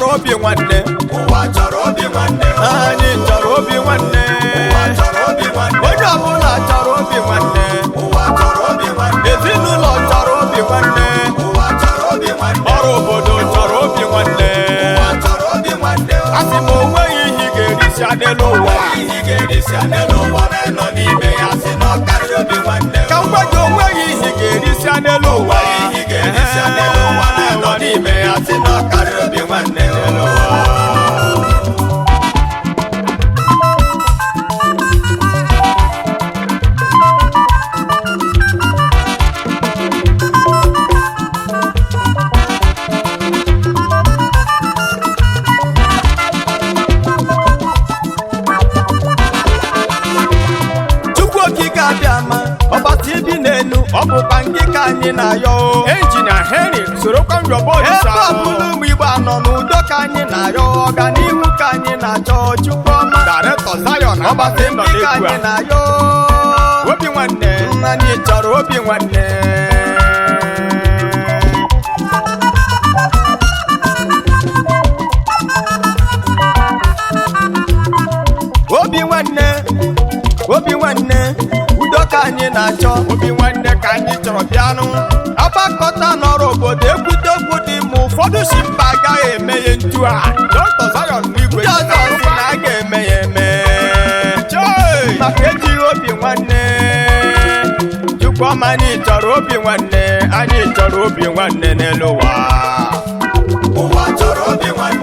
Chọrọ obi nwanne. Ụwa chọrọ obi nwanne. Anyị chọrọ obi nwanne. Ụwa chọrọ obi nwanne. Onye ọbụla chọrọ obi nwanne. Ụwa chọrọ obi nwanne. Ezinụlọ chọrọ obi nwanne. Ụwa chọrọ obi nwanne. Ọrụ obodo chọrọ obi nwanne. Ụwa chọrọ obi nwanne. Asị m, onweghị ihe ị ga-erisi n'elu ụwa. Ihe ị ga-erisi n'elu ụwa na-enọ n'ime ya sị na ọ karịrị obi nwanne. Ka m gwa gị, onweghị ihe ị ga-erisi n'elu ụwa. Ihe ị ga-erisi n'elu ụwa na-enọ n'ime ya sị na ọ karịrị obi nwanne. Chukwu Okike abịa ma ọbata ibi n'elu, ọ bụkwa nke ka anyị na-ayọ o. Engineer Henry sorokwa nrọba Ebe ọbụla ụmụ Igbo anọ n'udo ka anyị na-ayọ, ọganihu ka anyị na-achọ, Chukwu ọma. Director Zion Ọbata nọ ndị ka n'egwu anyị a. na-ayọ. Obi nwanne. Anyị chọrọ obi nwanne. Obi nwanne, obi nwanne, udo ka anyị na-achọ. Obi nwanne ka anyị chọrọ bịanụ. Agbakọta n'ọrụ obodo, ekwute okwu dị mma, ụfọdụ si mba, agaghị eme ya ntu a. Dr. Zion n'igwe. Ndị ọzọ si na a ga-eme ya eme. Chee! Maka ejighị obi nwanne. Chukwuọma, anyị chọrọ obi nwanne, anyị chọrọ obi nwanne n'elu ụwa. Ụwa chọrọ obi nwanne.